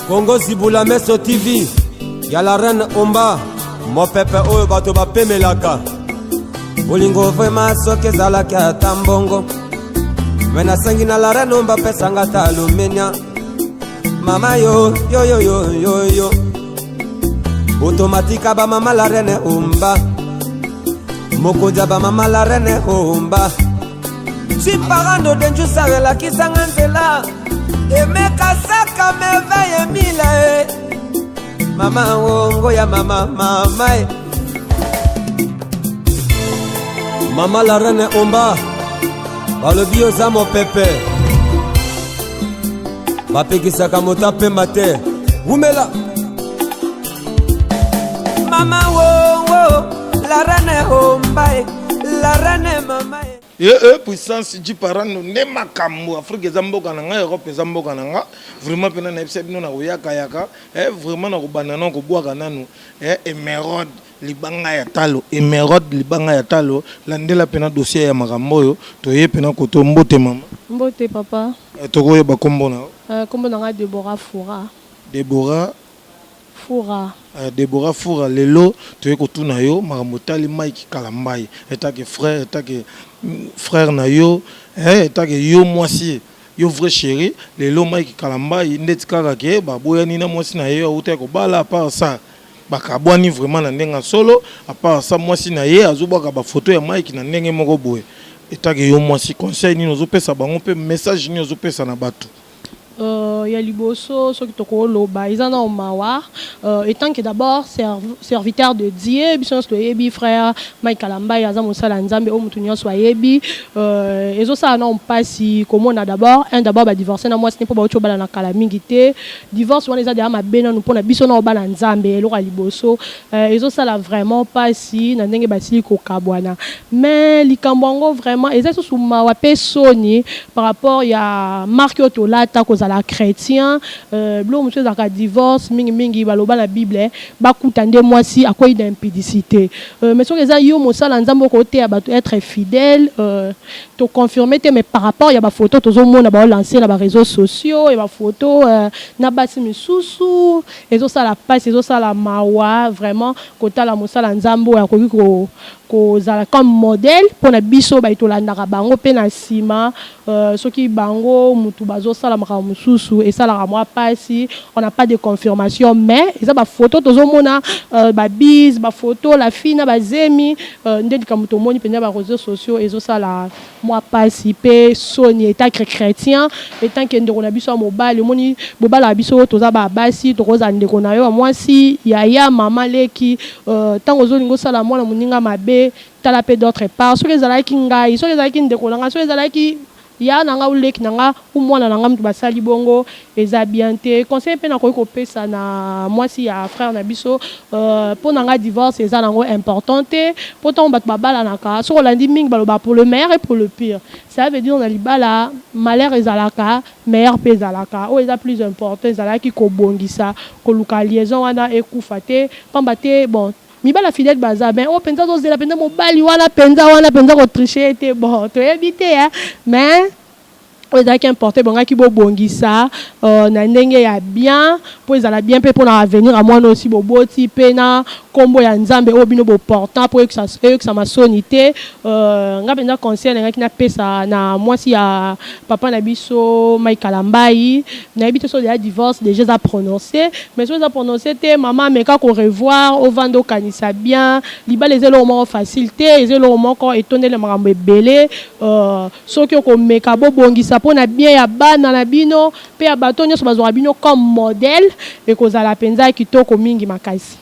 Congo Zibula Meso TV ya la reine Omba, mopepe oyo bato bapemelaka. Bolingo vrema soki ezalaki ata mbongo, me nasengi na la reine Omba pesanga ata alumenia. Mama yo yo yo yo yo yo, otomatika ba mama la reine Omba, mokonzi ya ba mama la reine Omba. Chiparando denjusa elakisanga nzela emeka saka merveille emila e mama wongo ya mama mama e mama la reine Omba, balobi oza mopepe, bapekisaka moto apemba te. Wumela mama wongo la reine Omba e la reine mama e. Ye e puissance Jiparando nde makambo. Afrique eza mboka na nga, Europe eza mboka na nga. Vraiment pena nayebisa bino na koyaka yaka eh, vraiment na kobanda na kobwaka nanu eh, Emeraude libanga ya talo, Emeraude libanga ya talo. Landela pena dossier ya makambo oyo toye pena koto. Mbote mama. Mbote papa. Eh, tokoyeba kombo na yo? Kombo na nga Deborah Fura. Deborah Fura. Deborah Fura, lelo toye kotuna yo makambo etali Mike Kalambay, etake frère, etake frère na yo, etake yo mwasi, yo vrai chéri. Lelo Mike Kalambay ndeti kaka ke baboyani na mwasi na ye awutaki kobala, à part ça bakabwani vraiment na ndenge ya solo. À part ça mwasi na ye azobwaka bafoto ya Mike na ndenge moko boye. Etake yo mwasi, conseil nini ozopesa bango mpe message nini ozopesa na bato? Ya liboso soki tokoloba eza na mawa, étant que d'abord serviteur de Dieu, biso nyonso toyebi frère Mike Kalambay aza mosala ya Nzambe oyo motu nyonso ayebi. Ezosala nao mpasi komona d'abord un, d'abord badivorce na mwasi te mpo bauti obala na kala mingi te. Divorce wana eza deya mabe nanu mpona biso nao bana Nzambe. Eloko ya liboso, ezosala vraiment mpasi na ndenge basili kokabwana, mais likambo yango vraiment eza lisusu mawa mpe soni par rapport ya marque oyo tolata kozala chrétien. Biloko mosusu ezalaka divorce mingimingi, baloba na Bible bakuta nde mwasi akwei na impudicité. Mais soki eza yo mosala Nzambe, okoteya bato être fidèle. Toconfirme te, mais par rapport ya bafoto tozomona baolance na baréseaux sociaux ya bafoto na basi misusu, ezosala mpasi, ezosala mawa vraiment kotala mosala Nzambe oyo akoki kozala comme modèle mpona biso baye tolandaka bango mpe na nsima. Soki bango mutu bazosala makambo mosusu, esalaka mwa mpasi. On n'a pas de confirmation, mais eza bafoto tozomona, babise bafoto la fille na bazemi. Nde likambo tomoni mpenza baréseaux sociaux, ezosala mwa mpasi mpe soni étant que chrétien, étant que ndeko na biso ya mobali. Omoni, bobalaka biso toza babasi, tokozala ndeko na yo ya mwasi, yaya, mama leki. Ntango ozolinga osala mwana moninga mabe, tala mpe d'autre part. Soki ezalaki ngai, soki ezalaki ndeko na ngai, soki ezalaki ya na nga, oleki na nga u mwana na nga mutu basali bongo, eza bien te. Conseil mpe nakoki kopesa na mwasi ya frère na biso, mpo na nga divorce eza nango important te, mpo ntango bato babalanaka, soki olandi mingi baloba pour le meilleur et pour le pire. Ça veut dire na libala malheur ezalaka, meilleur mpe ezalaka. Oyo eza plus important ezalaki kobongisa, koluka liaison wana ekufa te, pamba te bon, mibala fidèle baza, mais oyo mpenza azozela mpenza mobali wana mpenza, wana mpenza kotriche ye te. Bon, toyebi te, mais oyo ezalaki important, ebongaki bobongisa na ndenge ya bien mpo ezala bien mpe mpona avenir ya mwana osi boboti mpe na nkombo ya Nzambe oyo bino boportant mpo eyokisama soni te. Nga mpenza conseil nangaki napesa na mwasi ya papa na biso Mike Kalambay, nayebi te soki ya divorce déjà eza prononcé, mais soki eza prononcé te, mama ameka korevoir, ovanda okanisa bien. Libala eza eloko moko facile te, eza eloko moko etondeli makambo ebele. Soki okomeka bobongisa mpona bien ya bana na bino mpe ya bato nyonso bazwaka bino comme modèle, ekozala mpenza kitoko mingi makasi.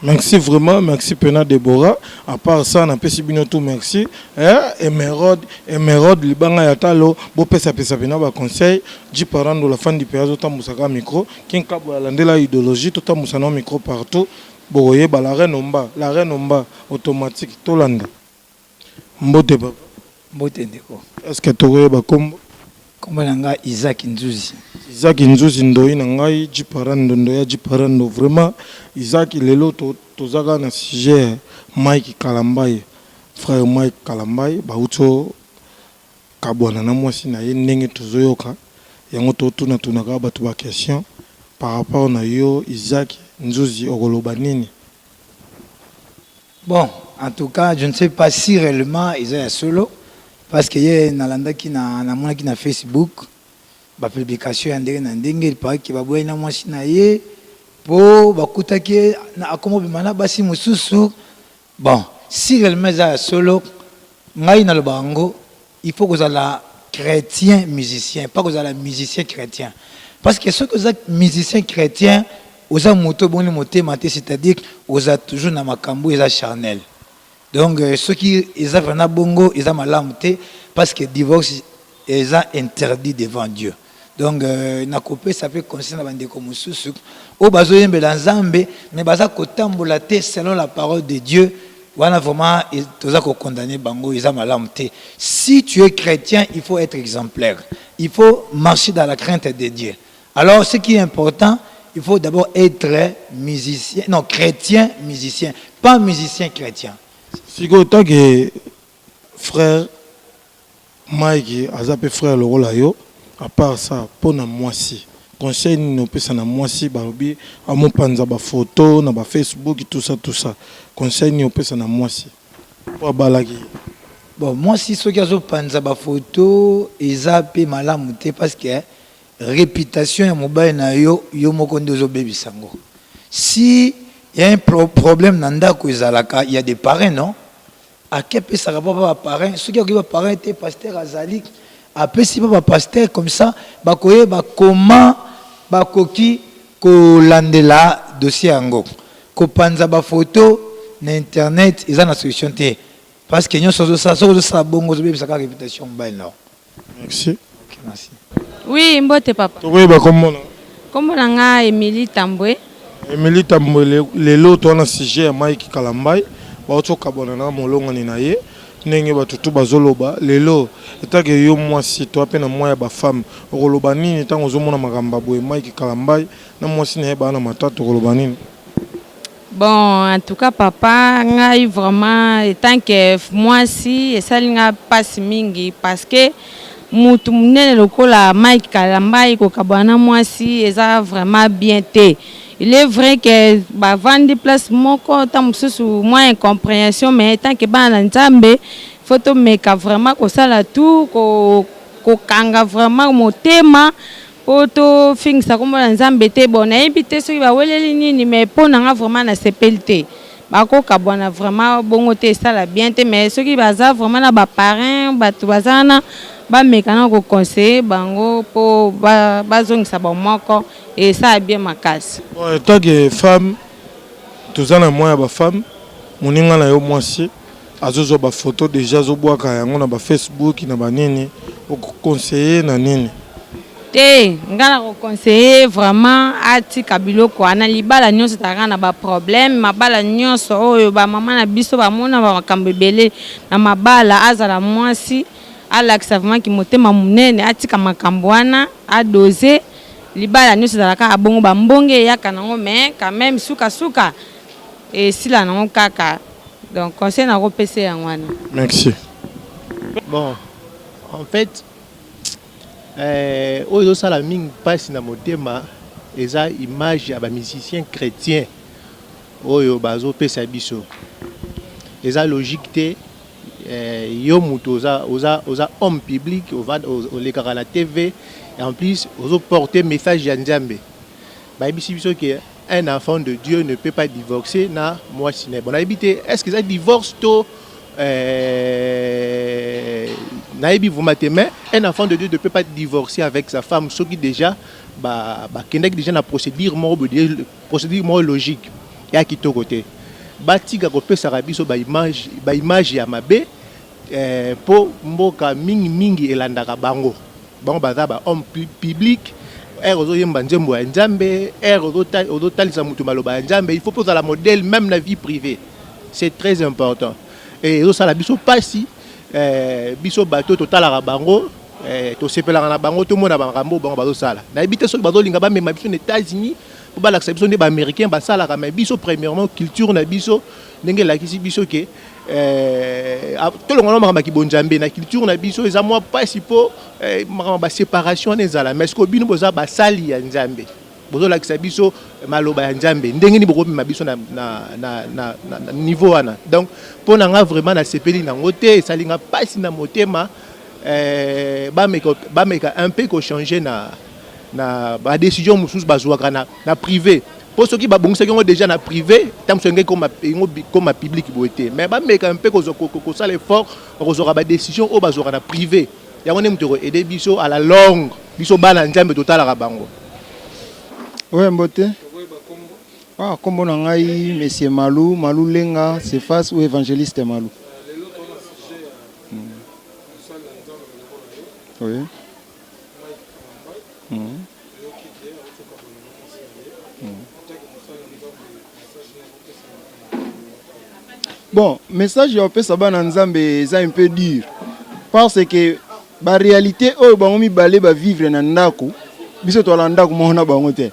Merci vraiment, merci pena Deborah. À part ça, napesi bino tout merci. Eh, Emeraude, Emeraude libanga ya talo, bopesa pesa pena ba conseil. Jiparando la fin du pays otambusaka micro. Kinkabo ya landela idéologie totambusa na micro partout. Boyeba la reine Omba, la reine Omba automatique tolanda. Mbote papa. Mbote ndeko. Est-ce que tokoyeba kombo? Kombo na nga Isaac Nzuzi. Isaac Nzuzi, ndoi na ngai Jiparando, ndo ya Jiparando. Vraiment Isaac, lelo toza kaka na sujet Mike Kalambay, frère Mike Kalambay bauti kabwana na mwasi na ye. Ndenge tozoyoka yango, totunatunaka bato ba question. Par rapport na yo Isaac Nzuzi okoloba nini? Bon en tout cas je ne sais pas si reellement eza ya solo parce que ye nalandaki na namonaki na Facebook ba publication ya ndenge na ndenge il parait que baboyani na mwasi na ye po bakutaki ye akoma obima na basi mosusu. Bon si reellement eza ya solo ngai nalobaka yango il faut kozala chretien musicien pas kozala musicien chretien parce que soki oza musicien chretien oza moto obongoli motema te c'est à dire oza toujours na makambo eza charnel donc soki eza vraiment bongo eza malamu te parce que divorce eza interdit devant Dieu donc nakopesa pe conseil na bandeko mosusu oyo bazoyembela Nzambe mais baza kotambola te selon la parole de Dieu wana vraiment toza ko condamner bango eza malamu te si tu es chrétien il faut être exemplaire il faut marcher dans la crainte de Dieu alors ce qui est important il faut d'abord être musicien non chrétien musicien pas musicien chrétien. Sikoyo tant que frère Mike aza pe frère lokola yo à part ça pona mwasi conseil nini opesa na mwasi balobi amopanza ba photo na ba Facebook tout ça tout ça conseil nini opesa na mwasi po abalaki ye. Bon mwasi soki azo panza ba photo eza pe malamu te parce que reputation ya mobali na yo yo moko nde ozo bebisa ngo si ya un problème na ndaku ezalaka ya des parrains non Ake apesaka pa ba parrain soki akoki ba parrain te pasteur azali apesi pa ba pasteur comme ça bakoyeba comment bakoki kolandela dossier yango kopanza ba photo na internet eza na solution te parce que nionso ozosala soki ozosala bongo ozobebisa kaka reputation ya mobali na yo. Merci. Ok merci. Oui, mbote papa. Tokoyeba kombo na? Kombo na nga Emilie Tambwe. Emilie Tambwe lelo toza na sujet ya Mike Kalambay bawuti kokabwana na molongani na ye ndenge batu tout bazoloba lelo etant que yo mwasi toza pe na mois ya ba femme okoloba nini tango ozomona makambo ya boye Mike Kalambay na mwasi na ye baza na matata okoloba nini? Bon en tout cas papa ngai vraiment etant que muasi esali nga pasi mingi parce que mutu munene lokola Mike Kalambay kokabwana na muasi eza vraiment bien te il est vrai que bavandi place moko tango mosusu mua incomprehension mais etant que bana na Nzambe faut tomeka vraiment kosala tout kokanga vraiment motema Po to fingisa kombo na nzambe te bon nayebi te soki ba weleli nini mais po na nga vraiment na sepeli te bako kabwana vraiment bongo te esala bien te mais soki baza vraiment na ba parrain batu baza wana ba meka nanu ko conseiller bango po ba zongisa bomoko esala bien makasi. Bon etant que femme toza na mois ya ba femme moninga na yo mwasi azo zwa ba photo dejà azo bwaka yango na ba Facebook na ba nini oko conseiller na nini? Te nga nako conseiller ye vraiment atika biloko wana libala nionso ezalaka na ba problème mabala nionso oyo ba maman na biso ba mona ba makambo ebele na mabala azala mwasi alakisa vraiment kimotema munene atika makambo wana a dose libala nionso ezalaka kaka bongo ba mbonge eyaka nango mais quand meme suka suka esila nango kaka donc conseil nako pesa ye yango wana. Merci. Bon en fait oyo ezo sala mingi pasi na motema eza image ya ba musiciens chretiens oyo bazo pesa biso eza logique te yo mutu oza oza oza homme public olekaka na TV en plus ozo porter message ya Nzambe bayebisi biso ke un enfant de Dieu ne peut pas divorcer na mwasi na ye bon nayebi te est ce que eza divorce to nayebi vraiment te mais un enfant de Dieu ne peut pas divorcer avec sa femme soki déjà bakendaki déjà na procédure moko procédure moko logique ya kitoko te batika kopesaka biso ba image ba image ya mabe po mboka mingi mingi elandaka bango Bango baza ba homme public heure ozo yemba nzembo ya nzambe heure ozo talisa mutu maloba ya nzambe il faut pe ozala modèle meme na vie privee c'est très important et ezo sala biso pasi biso bato totalaka bango tosepelaka na bango tomona makambo bango bazo sala nayebi te soki bazo linga ba mema biso na Etats-Unis po balakisa biso nde ba americains basalaka mais biso premièrement culture na biso ndenge elakisi biso ke Tolongola makambo ya kibonzambe na culture na biso eza mwa mpasi mpo makambo ya ba separation wana ezala mais sikoyo bino boza basali ya Nzambe. Bozolakisa biso maloba ya Nzambe. Ndenge nini bokomema biso na, na, na, na, na, na niveau wana? Donc mpo na nga vraiment nasepeli nango te, esali nga mpasi na motema. Bameka, bameka un peu kochanger na badécision mosusu bazwaka na privé, mpo soki babongisaki yango déjà na privé, ntango mosusu engeki koma public boye te. Mais bameka un peu kosala effort, bakozwaka badécision oyo bazwaka na privé. Yango nde moto ekoaider biso à la longue, biso bana Nzambe totalaka bango. Oyo mbote. Ah, kombo na ngai Monsieur Malu, Malu Lenga, Cephas ou évangéliste Malu. Oui. Bon, message ya kopesa bana Nzambe eza un peu dur parce que baréalité oyo bango mibale bavivre na ndako, biso tozala ndako moko na bango te.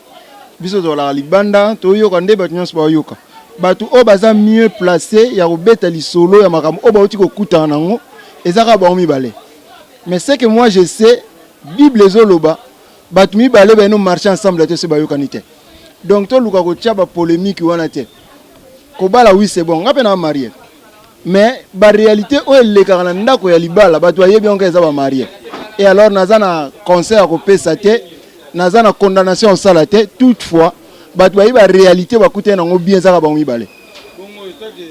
Biso tozalaka libanda, toyoka nde bato nyonso bayoka. Bato oyo baza mieux placé ya kobeta lisolo ya makambo oyo bauti kokutana nango eza kaka bango mibale. Mais ce que moi je sais, Bible ezoloba bato mibale bayeno marcher ensemble te so bayokani te. Donc toluka kotia bapolémique wana te. Kobala, oui, c'est bon, nga mpe na marié, mais baréalité oyo elekaka na ndako ya libala, bato bayebi yango, eza bamarié. Et alors naza na conseil ya kopesa te, naza na condamnation ya kosala te. Toutefois bato bayebi baréalité bakutani nango bien, ezaka bango mibale. Bongo etake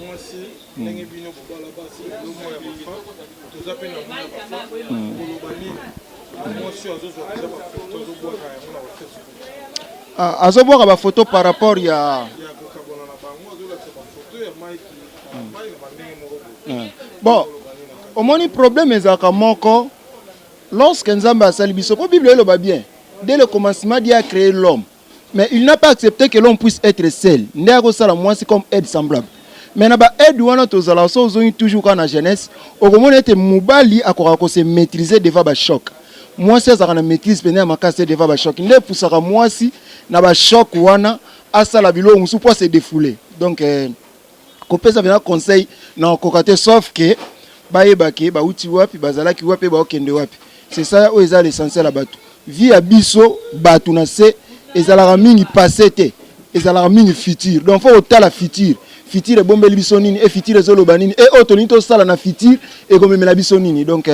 mwasi, ndenge bino bobala basi, lomo ya bafa, toza mpe na mwa ya bafa, koloba nini? Mwasi oyo azozwa deja bafoto, azobwaka yango na baFacebook. Ah, azobwaka bafoto par rapport ya ya kokabwana na bango, azolakisa bafoto ya Mike Kalambay na bandenge moko boye. Bon, omoni, problème ezalaka moko lorsque Nzambe asali biso, mpo Bible eloba bien: dès le commencement, Dieu a créé l'homme, mais il n'a pas accepté que l'homme puisse être seul. Nde akosala mwasi comme aide semblable. Mais na baaide wana tozala so, ozongi toujours kaka na jeunesse, okomona ete mobali akokaka kose maîtriser devant bachoc. Mwasi azalaka na maîtrise pene ya makasi te devant bachoc. Nde epusaka mwasi na bachoc wana asala biloko mosusu mpo ase défouler. Donc kopesa mpena conseil na okoka te, sauf ke bayeba ke bauti wapi, bazalaki wapi, baokende wapi. C'est ça oyo eza l'essentiel ya bato. Vie ya biso bato na se ezalaka mingi passé te, ezalaka mingi futur. Donc faut kotala futur, futur ebombeli biso nini, e futur ezoloba nini, e oyo tolingi tosala na futur ekomemela biso nini. Donc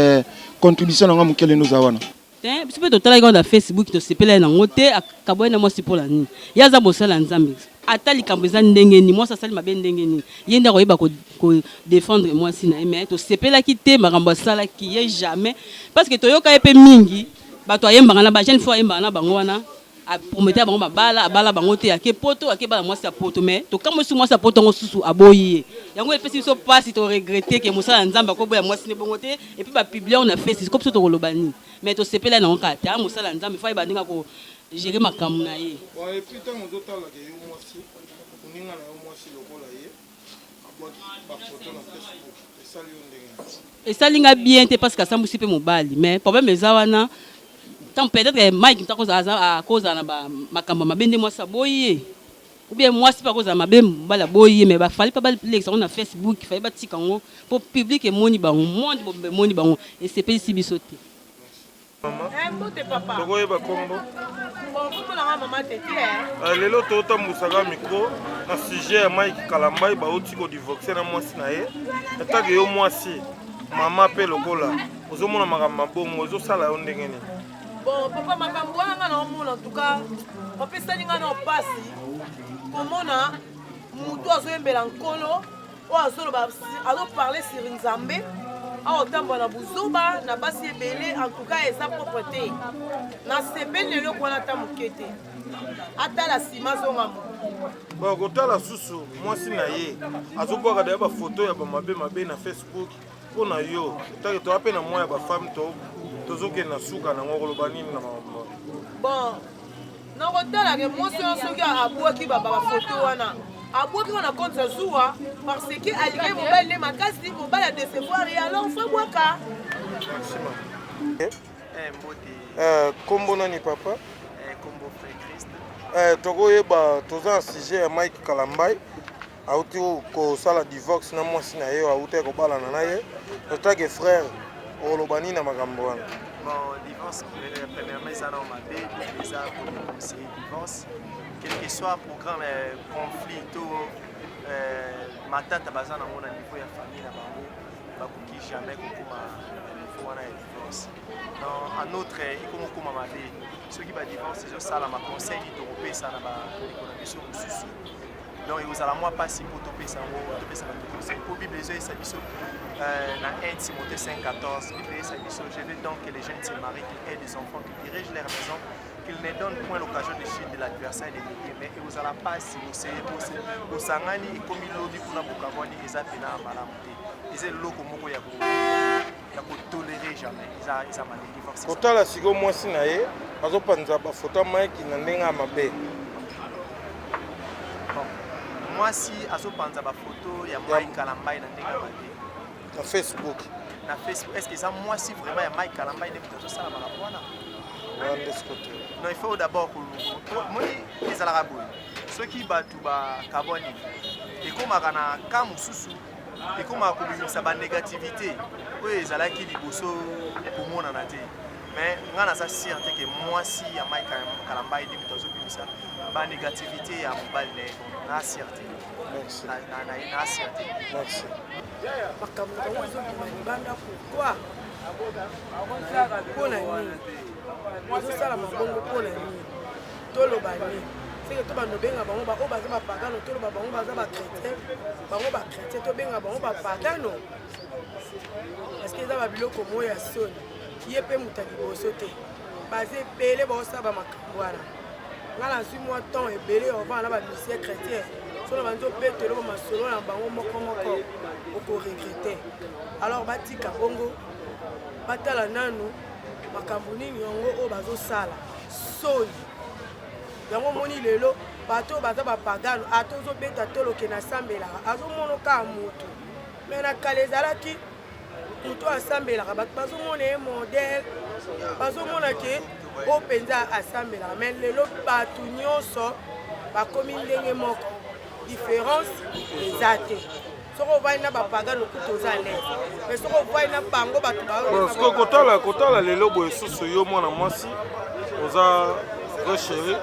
contribution na nga mokele noza wana. Te, biso mpe totalaki yango na Facebook, tosepelaki nango te. Akabwani na mwasi mpola nini? Ye aza mosala ya Nzambe. Ata likambo eza ndenge nini, mwasi asali mabe ndenge nini, ye nde akoyeba kodéfendre mwasi na ye. Mais tosepelaki te makambo asalaki ye, jamais, parce que toyoka ye mpe mingi, bato ayembaka na bajeune fo, ayembaka na bango wana, apromete bango mabala, abala bango te, ake poto, ake bala mwasi ya poto. Mais tokamwisi, mwasi ya poto yango susu aboyi ye. Yango epesi biso mpasi, toregretter ke mosala ya Nzambe akoboya mwasi ne bongo te. Et puis bapublier yango na Facebook, ko biso tokoloba nini? Mais tosepela nango kaka te. Aya mosala ya Nzambe, fo ayeba ndenge akogérer makambo na ye. Bon, et puis ntango ozotalaka yo mwasi, moninga na yo mwasi lokola ye abwaki bafoto na Facebook, esali yo ndenge nini? Esali nga bien te, parce que asambwisi mpe mobali. Mais problème eza wana, ntango peut-être Mike moto akozala na makambo ya mabe nde mwasi aboyi ye, ou bien mwasi mpe akozala mabe, mobali aboyi ye. Mais bafali mpe balekisa yango na Facebook, fali batika yango mpo public emoni bango, monde mobimba emoni bango. Esepelisi biso te. Mbote papa. Tokoyeba kombo? Bon, kombo nanga Mama Tete. Lelo totambwisaka micro na sujet ya Mike Kalambai, bauti kodivorcer na mwasi na ye. Etake yo mwasi, mama mpe lokola ozomona makambo mabongo, ezosala yo ndenge nini? Bon papa, makambo wana nga na omona, en tout cas bapesani nga na opasi komona motu azoyembela Nkolo, oyo azoloba, azoparler sur Nzambe, awa otambola na buzoba na basi ebele. En tout cas eza propre te. Nasepeli na eloko wana ata moke te. Atala nsima, azonga motu. Bon, kotala susu mwasi na ye azobwaka deya bafoto ya bamabe mabe na Facebook, mpo na yo otake, toya mpe na mwa ya bafemme, tozokende na suka nango, koloba nini na makambo? Bon, nakotalaka mwasi wana, soki abwaki bafoto wana, abwaki wana compte ya zuwa, parce que alingaki mobali nde makasi, mobali adécevoir ye, alors faut abwaka. Merci mama. Kombo nani papa? Kombo Frère Christ. Tokoyeba, toza na sujet ya Mike Kalambai, auti kosala divorce na mwasi na ye, auti kobalana na ye. Otake frère, oloba nini na makambo wana? Bon, divorce, premièrement, eza nao mabe, Bible eza kodeconseille divorce. Quel que soit programme, conflit to matata baza nango na niveau ya famille na bango, bakoki jamais kokoma na niveau wana ya divorce. Donc, en autre, ekomi okoma mabe. Soki ba divorce ezosalama, conseil nini tokopesa na bandeko na biso mosusu? Donc ekozala mwa mpasi mpo topesa yango, topesa bato conseil, mpo Bible ezoyesa biso na 1 Timothée 5:14, Bible eyesa biso: "Je veux donc que les jeunes se marient, qu'ils aient des enfants, qu'ils dirigent leur maison, qu'ils ne donnent point l'occasion de chute de l'adversaire de midi." Mais ekozala mpasi, bosangani, ekomi lobi kuna bokabwani, eza pena malamu te. Eza eloko moko ya kotolérer jamais, eza mabe, divorce. Kotala sikoyo mwasi na ye azopanza bafoto ya Mike na ndenge ya mabe. Bon, mwasi azopanza bafoto ya Mike Kalambai na ndenge ya mabe. Na Facebook. Na Facebook. Est ce que eza mwasi vraiment ya Mike Kalambai nde moto azosala makambo wana? Wana nde siko te. Non, il faut d'abord moni ezalaka boye: soki bato bakabwani, ekomaka na ka mosusu, ekomaka kobimisa banégativité oyo ezalaki liboso komonana te. Mais nga naza sûr te ke mwasi ya Mike Kalambai nde moto azobimisa banégativité ya mobali na ye. Na sûr te, na sûr te. Merci. Makambo na bango ezobima libanda, pourquoi? Mpo na nini ezosalama bongo? Mpo na nini? Toloba nini? Seke tobanda obenga bango baoyo baza bapagano, toloba bango baza bachrétien, bango bachrétien, tobenga bango bapagano, parce que eza babiloko moko ya soni. Ye mpe moto ya liboso te, baza ebele baosala bamakambo wana. Nga nazwi mwa temps ebele ya kovanda na bamusicien chrétien. So na bandi obetelo bamasolo na bango moko moko, okoregretter. Alors batika bongo, batala nanu makambo nini yango oyo bazosala soni. Yango omoni lelo bato oyo baza bapagano, ata ozobeta toloke nasambelaka, azomona kaka motu. Me na kala ezalaki motu asambelaka, bato bazomona ye modèle, bazomona ke oyo mpenza asambelaka. Me lelo bato nyonso bakomi ndenge moko, différence eza te. Soki ovandi na bapagano kuta oza l'aise, mais soki ovandi na bango bato Bon, sikoyo kotala lelo boye susu, yo mwana mwasi oza vrai chéri,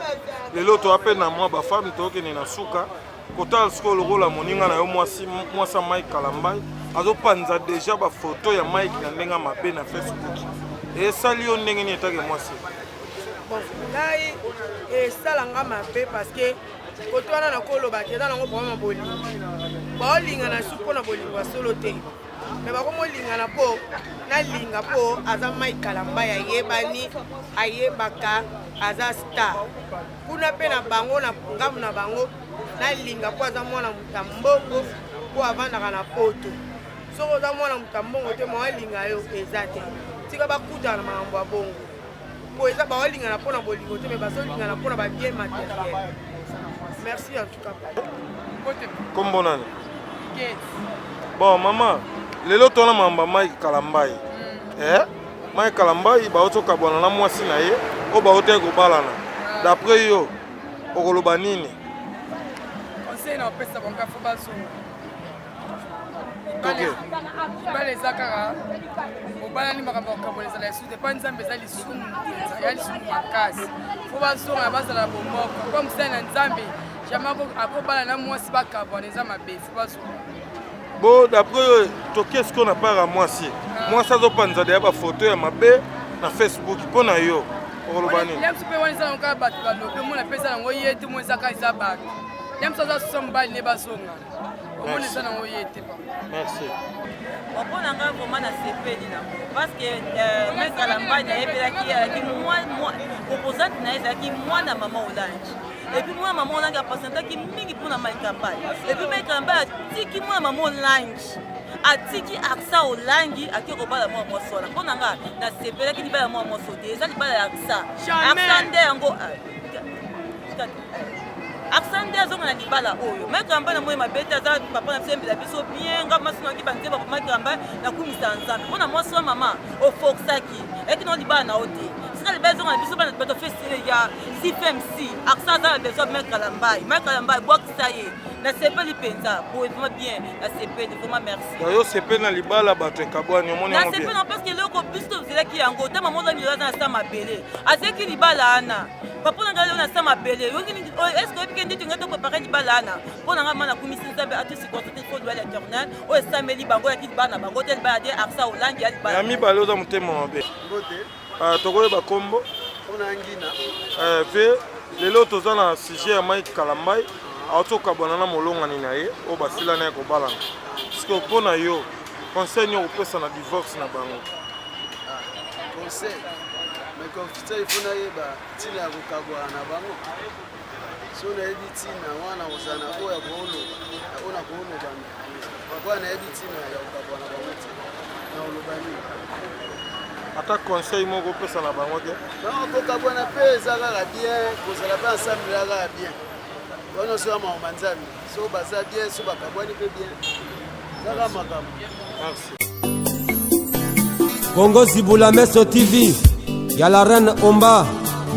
lelo toya mpe na mwa bafemme, toyokende na suka. Kotala sikoyo lokola moninga na yo mwasi, mwasi ya Mike Kalambai azopanza déjà bafoto ya Mike na ndenge ya mabe na Facebook, esali yo ndenge nini etake mwasi? Bon, ngai esalanga mabe, parce que koto wana nakolobaki eza nango problème ya bolingo. Baolingana su mpo na bolingo ya solo te, me bakomolingana mpo nalinga, mpo aza Mike Kalambai, ayebani, ayebaka, aza star kuna mpe na bango na ngambu na bango. Nalinga mpo aza mwana moto ya mbongo, mpo avandaka na Poto. Soki oza mwana moto ya mbongo te, maolinga yo eza te. Tika bakutana na makambo ya bongo, mpo eza baolingana mpo na bolingo te, me bazolingana mpo na babien matériel. Merci en tout cas. Kombo nani? Bon, mama, lelo tona mamba Mike Kalambai, Mike Kalambai bauti okabwana na mwasi na ye oyo bauti kobalana. D'après yo, okoloba nini? Conseil na opesa bango, fo bazonga. Libala eza kaka obalani, makambo ya kokabola ezala lisusu te, mpa Nzambe eza lisumu mpenza, ya lisumu makasi. Fo bazonga, bazala bomoko, mpo mosali na Nzambe jamais akobala na mwasi bakabwana, eza mabe. Fo bazonga. Bo d'après oyo toke sikoyo na part ya mwasi, mwasi azopanza deya bafoto ya mabe na Facebook, mpo na yo okoloba nini? Ya mosu mpe wana eza nango kaka bato balobi, omona mpe eza nango ye te, omona eza kaka eza bato. Ya mosu aza susa mobali ne, bazonga, omona eza nango ye te. Merci. Mpo na ngai vraiment nasepeli nango, parce que Mike Kalambai nayebelaki, azalaki opposante na ye, ezalaki mwana mama Olange. Et puis mwana mama Olange apasantaki mingi mpona Mike Kalambai. Et puis Mike Kalambai atiki mwana mama Olange, atiki Aksa Olangi, ake kobala mwana mwasi wana. Mpo na nga nasepelaki libala ya mwana mwasi te, eza libala ya Aksa. Aksa nde yango, Aksa nde azonga na libala oyo. Mike Kalambai na moi mabe te, aza papa na biso, yembela biso bien. Nga masi naki banzemba papa Mike Kalambai, nakumisa Nzambe mpona mwasi wa mama oforsaki ayaki nao libala na yo te. Esika libala ezonga na biso bana bato fesi ya CFMC. Accent aza na besoin Mike Kalambay. Mike Kalambay bwakisa ye. Nasepeli mpenza boye vraiment bien. Nasepeli vraiment merci. Donc yo sepeli na libala bato ekabwani omoni yango bien. Nasepeli parce que eloko biso tozelaki yango. Ntango mama ozangi aza na sa mabele. Azeki libala wana. Papa na ngai lelo na sa mabele. Yoki est ce que oyebi ke nde tongai to préparer libala wana. Mpo na ngai ma nakumisi Nzambe atusi constate il faut libala éternel. Oyo esameli bango yaki libala na bango te libala te Arsa Olangi ya libala. Ya mibale oza motema mabe. Ah, tokoyeba kombo eh, ve lelo toza na sujet ya Mike Kalambay auti kokabwana na molongani na ye oyo basila na ye kobalana sikoyo mpo na yo conseil nini okopesa na divorce na bango ah, conseil mais conseil fo nayeba ntina ya kokabwana na bango so nayebi ntina wana kozala na oyo ya kooloba na oyo nakooloba oyo nayebi ntina ya kokabwana bango te nakoloba nini ata conseil moko opesa na bango te non kokabwana mpe eza kaka bien kozala mpe ensemble eza kaka bien wana nyonso ya makambo ya nzambe so baza bien so bakabwani mpe bien eza kaka makambo merci Congo Zibula Meso TV ya la reine Omba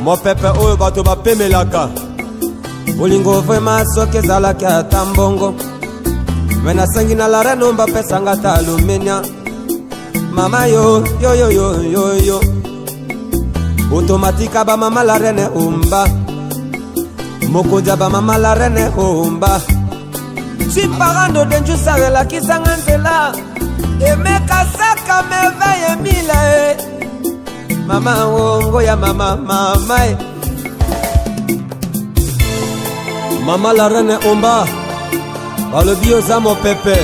mopepe oyo bato bapemelaka bolingo vrema soki ezalaki ata mbongo me nasengi na la reine Omba pesanga ata alumenia mama yo yo yo yo yo yo otomatika bamama la reine Omba mokonzi ya bamama la reine Omba Chiparando denjusa elakisanga nzela emeka saka merveille emila e mama wongo ya mama mama e mama la reine omba balobi oza mopepe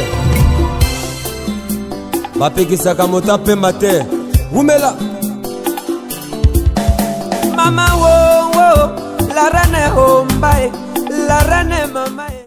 bapekisaka moto apema te wumela mama wongo la reine omba e la reine mama e.